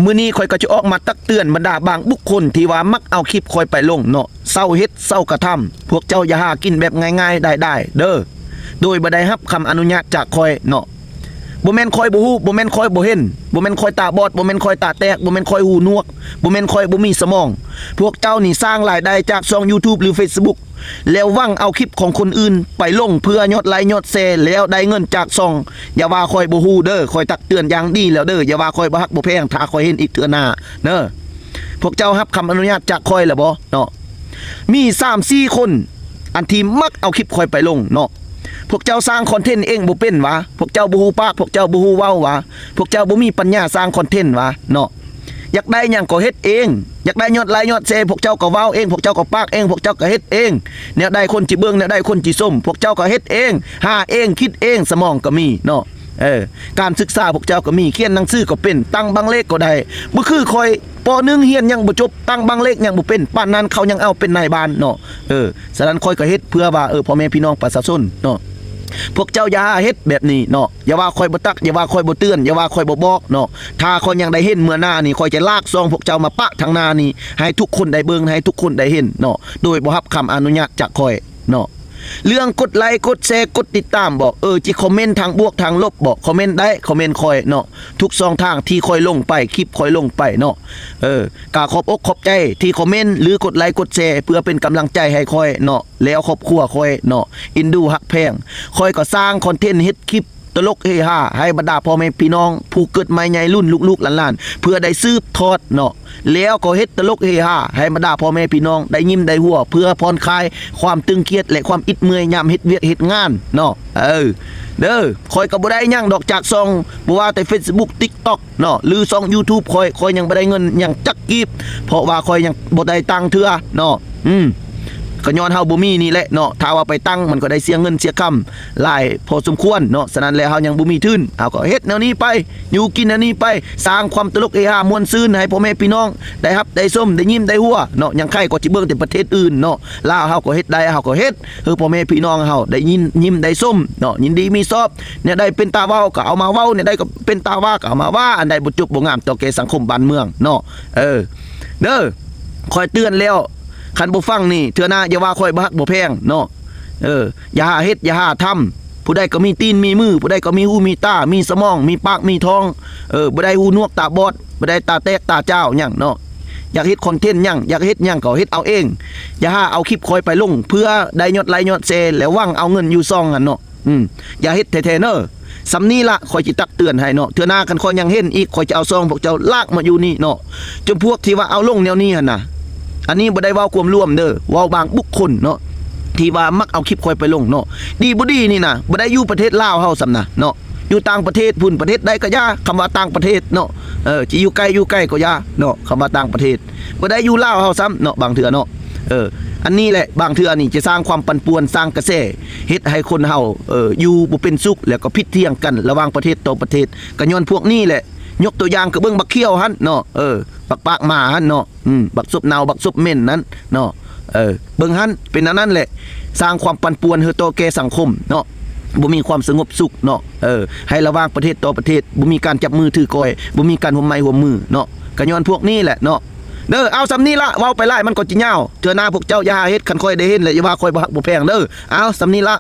ມື້ນີ້ຂ້ອຍກໍຈະອອກມາຕັກເຕືອນບັນດາບາງບຸກຄົນທີ່ວ່າມັກເອົາຄລິບຂ້ອຍໄປລົງເນາະ, ເຊົາເຮັດເຊົາກະທຳ, ພວກເຈົ້າຢ່າຫາກິນແບບງ່າຍໆດາຍໆເດີ້ ໂດຍບໍ່ໄດ້ຮັບຄຳອະນຸຍາດຈາກຂ້ອຍເນາະ. ບໍ່ແມ່ນຂ້ອຍບໍ່ຮູ້, ບໍ່ແມ່ນຂ້ອຍບໍ່ເຫັນ, ບໍ່ແມ່ນຂ້ອຍຕາບອດ, ບໍ່ແມ່ນຂ້ອຍຕາແຕກ, ບໍ່ແມ່ນຂ້ອຍຫູໜວກ, ບໍ່ແມ່ນຂ້ອຍບໍ່ມີສະໝອງ. ພວກເຈົ້ານີ້ສ້າງລາຍໄດ້ຈາກຊ່ອງ YouTube ຫຼື Facebook ແລ້ວຫວັງເອົາຄລິບຂອງຄົນອື່ນໄປລົງເພື່ອຍອດໄລຍອດແຊ ແລ້ວໄດ້ເງິນຈາກຊ່ອງ. ຢ່າວ່າຂ້ອຍບໍ່ຮູ້ເດີ້, ຂ້ອຍຕັກເຕືອນຢ່າງດີແລ້ວເດີ້, ຢ່າວ່າຂ້ອຍບໍ່ຮັກບໍ່ແພງ ຖ້າຂ້ອຍເຫັນອີກເທື່ອໜ້າເດີ້. ພວກເຈົ້າຮັບຄຳອະນຸຍາດຈາກຂ້ອຍແລ້ວບໍ່ເນາະ? ມີສາມສີ່ຄົນອັນທີ່ມັກເອົາຄລິບຂ້ອຍໄປລົງເນາະ. ພວກເຈົ້າສ້າງຄອນເທັນເອງບໍ່ເປັນຫວາ? ພວກເຈົ້າບໍ່ຮູ້ປາກ, ພວກເຈົ້າບໍ່ຮູ້ເວົ້າຫວາ? ພວກເຈົ້າບໍ່ມີປັນຍາສ້າງຄອນເທັນຫວາເນາະ? ຢາກໄດ້ຫຍັງກໍເຮັດເອງ, ຢາກໄດ້ຍອດໄລຍອດແຊ ພວກເຈົ້າກໍເວົ້າເອງ, ພວກເຈົ້າກໍປາກເອງ, ພວກເຈົ້າກໍເຮັດເອງ. ແນວໃດຄົນຊິເບິ່ງ, ແນວໃດຄົນຊິຊົມ, ພວກເຈົ້າກໍເຮັດເອງ, ຫາເອງ, ຄິດເອງ, ສະໝອງກໍມີເນາະ. ເອີ ການສຶກສາພວກເຈົ້າກໍມີ, ຂຽນໜັງສືກໍເປັນ, ຕັ້ງບັ້ງເລກກໍໄດ້. ບໍ່ຄືຂ້ອຍ ປໍໜຶ່ງຮຽນຍັງບໍ່ຈົບ, ຕັ້ງບັ້ງເລກຍັງບໍ່ເປັນ, ປານນັ້ນເຂົາຍັງເອົາເປັນນາຍບ້ານເນາະ. ເອີ ສະນັ້ນຂ້ອຍກໍເຮັດເພື່ອວ່າ ເອີ ພໍ່ແມ່ພີ່ນ້ອງປະຊາຊົນເນາະ, ພວກເຈົ້າຢ່າເຮັດແບບນີ້ເນາະ. ຢ່າວ່າຂ້ອຍບໍ່ຕັກ, ຢ່າວ່າຂ້ອຍບໍ່ເຕືອນ, ຢ່າວ່າຂ້ອຍບໍ່ບອກເນາະ. ຖ້າຂ້ອຍຍັງໄດ້ເຫັນເມື່ອໜ້ານີ້, ຂ້ອຍຈະລາກຊ່ອງພວກເຈົ້າມາປະທາງໜ້ານີ້ ໃຫ້ທຸກຄົນໄດ້ເບິ່ງ, ໃຫ້ທຸກຄົນໄດ້ເຫັນເນາະ, ໂດຍບໍ່ຮັບຄຳອະນຸຍາດຈາກຂ້ອຍເນາະ. ເລື່ອງກົດໄລ ກົດແຊ ກົດຕິດຕາມບໍ? ເອີ ຊິຄອມເມັນທາງບວກທາງລົບບໍ? ຄອມເມັນໄດ້, ຄອມເມັນຂ້ອຍເນາະ. ທຸກຊ່ອງທາງທີ່ຂ້ອຍລົງໄປ, ຄລິບຂ້ອຍລົງໄປເນາະ. ເອີ ກະຂອບອົກຂອບໃຈທີ່ຄອມເມັນ ຫຼື ກົດໄລກົດແຊ ເພື່ອເປັນກຳລັງໃຈໃຫ້ຂ້ອຍເນາະ, ແລ້ວຄອບຄົວຂ້ອຍເນາະ ເອັນດູຮັກແພງ. ຂ້ອຍກໍສ້າງຄອນເທັນເຮັດຄລິບຕະຫຼົກເຮຮາໃຫ້ບັນດາພໍ່ແມ່ພີ່ນ້ອງຜູ້ເກີດໃໝ່ໃຫຍ່ລຸ້ນລູກໆຫຼານໆ ເພື່ອໄດ້ສືບທອດເນາະ. ແລ້ວກໍເຮັດຕະຫຼົກເຮຮາໃຫ້ບັນດາພໍ່ແມ່ພີ່ນ້ອງໄດ້ຍິ້ມໄດ້ຫົວ ເພື່ອຜ່ອນຄາຍຄວາມຕຶງຄຽດ ແລະ ຄວາມອິດເມື່ອຍຍາມເຮັດວຽກເຮັດງານເນາະ. ເອີ ເດີ ຂ້ອຍກໍບໍ່ໄດ້ຫຍັງດອກຈາກຊ່ອງ ບໍ່ວ່າແຕ່ Facebook TikTok ເນາະ ຫຼື ຊ່ອງ YouTube ຂ້ອຍ, ຂ້ອຍຍັງບໍ່ໄດ້ເງິນຫຍັງຈັກກີບ ເພາະວ່າຂ້ອຍຍັງບໍ່ໄດ້ຕັ້ງເທື່ອເນາະ. ອືມ ກໍຍ້ອນເຮົາບໍ່ມີນີ້ແຫຼະເນາະ, ຖ້າວ່າໄປຕັ້ງມັນກໍໄດ້ເສຍເງິນເສຍຄຳຫຼາຍພໍສົມຄວນເນາະ. ສະນັ້ນແລ້ວເຮົາຍັງບໍ່ມີທຶນ, ເຮົາກໍເຮັດແນວນີ້ໄປ ຢູ່ກິນແນວນີ້ໄປ, ສ້າງຄວາມຕະຫຼົກເຮຮາມ່ວນຊື່ນໃຫ້ພໍ່ແມ່ພີ່ນ້ອງໄດ້ຮັບໄດ້ຊົມ ໄດ້ຍິ້ມໄດ້ຫົວເນາະ. ຫຍັງໃຄ່ກໍຊິເບິ່ງແຕ່ປະເທດອື່ນເນາະ, ລາວເຮົາກໍເຮັດໄດ້ ເຮົາກໍເຮັດ ເອີ ພໍ່ແມ່ພີ່ນ້ອງເຮົາໄດ້ຍິນ ຍິ້ມໄດ້ຊົມເນາະ, ຍິນດີມີຊອບ. ແນວໃດເປັນຕາເວົ້າກໍເອົາມາເວົ້າ, ແນວໃດກໍເປັນຕາວ່າກໍເອົາມາວ່າ, ອັນໃດບໍ່ຈົບບໍ່ງາມຕໍ່ແກ່ສັງຄົມບ້ານເມືອງເນາະ. ເອີ ເດີ ຂ້ອຍເຕືອນແລ້ວ, ຄັນບໍ່ຟັງນີ້ ເທື່ອໜ້າຢ່າວ່າຂ້ອຍບໍ່ຮັກບໍ່ແພງເນາະ. ເອີ ຢ່າຫາເຮັດ ຢ່າຫາທຳ. ຜູ້ໃດກໍມີຕີນມີມື, ຜູ້ໃດກໍມີຫູມີຕາ ມີສະໝອງ ມີປາກມີທ້ອງ. ເອີ ບໍ່ໄດ້ຫູໜວກຕາບອດ, ບໍ່ໄດ້ຕາແຕກຕາຈ້າວຫຍັງເນາະ. ຢາກເຮັດຄອນເທັນຫຍັງ ຢາກເຮັດຫຍັງກໍເຮັດເອົາເອງ. ຢ່າຫາເອົາຄລິບຂ້ອຍໄປລົງເພື່ອໄດ້ຍອດໄລຍອດແຊ ແລ້ວຫວັງເອົາເງິນຢູ່ຊ່ອງຫັ້ນເນາະ. ອືມ ຢ່າເຮັດແທ້ໆເນີ. ສ່ຳນີ້ລະ ຂ້ອຍຊິຕັກເຕືອນໃຫ້ເນາະ, ເທື່ອໜ້າຄັນຂ້ອຍຍັງເຫັນອີກ ຂ້ອຍຈະເອົາຊ່ອງພວກເຈົ້າລາກມາຢູ່ນີ້ເນາະ. ຈຳພວກທີ່ວ່າເອົາລົງແນວນີ້ຫັ້ນນະ, ອັນນີ້ບໍ່ໄດ້ເວົ້າກວມລວມເດີ, ເວົ້າບາງບຸກຄົນເນາະ ທີ່ວ່າມັກເອົາຄລິບຂ້ອຍໄປລົງເນາະ. ດີບໍ່ດີນີ້ນະ ບໍ່ໄດ້ຢູ່ປະເທດລາວເຮົາຊ້ຳນະເນາະ, ຢູ່ຕ່າງປະເທດພຸ້ນ ປະເທດໃດກໍຢ່າ, ຄຳວ່າຕ່າງປະເທດເນາະ, ເອີ ຊິຢູ່ໃກ້ຢູ່ໄກກໍຢ່າເນາະ, ຄຳວ່າຕ່າງປະເທດ ບໍ່ໄດ້ຢູ່ລາວເຮົາຊ້ຳເນາະ ບາງເທື່ອເນາະ. ເອີ ອັນນີ້ແຫຼະ ບາງເທື່ອນີ້ຈະສ້າງຄວາມປັ່ນປ່ວນ ສ້າງກະແສ ເຮັດໃຫ້ຄົນເຮົາ ເອີ ຢູ່ບໍ່ເປັນສຸກ ແລ້ວກໍຜິດຖຽງກັນລະຫວ່າງປະເທດຕໍ່ປະເທດ. ກໍຍ້ອນພວກນີ້ແຫຼະ, ຍົກຕົວຢ່າງກໍເບິ່ງບັກຂຽວຫັ້ນເນາະ, ເອີ ບັກປາກໝາຫັ້ນເນາະ, ອືມ ບັກສົບເນົ່າ ບັກສົບເໝັນນັ້ນເນາະ. ເອີ ເບິ່ງຫັ້ນ ເປັນອັນນັ້ນແຫຼະ, ສ້າງຄວາມປັ່ນປ່ວນໃຫ້ຕໍ່ແກ່ສັງຄົມເນາະ, ບໍ່ມີຄວາມສະຫງົບສຸກເນາະ. ເອີ ໃຫ້ລະຫວ່າງປະເທດຕໍ່ປະເທດ ບໍ່ມີການຈັບມືຖືກ້ອຍ, ບໍ່ມີການຮ່ວມໄມ້ຮ່ວມມືເນາະ, ກໍຍ້ອນພວກນີ້ແຫຼະເນາະ. ເດີ ເອົາສ່ຳນີ້ລະ, ເວົ້າໄປຫຼາຍມັນກໍຈະຍາວ. ເທື່ອໜ້າພວກເຈົ້າຢ່າຫາເຮັດ, ຄັນຂ້ອຍໄດ້ເຫັນແລ້ວ ຢ່າວ່າຂ້ອຍບໍ່ຮັກບໍ່ແພງເດີ. ເອົາສ່ຳນີ້ລະ.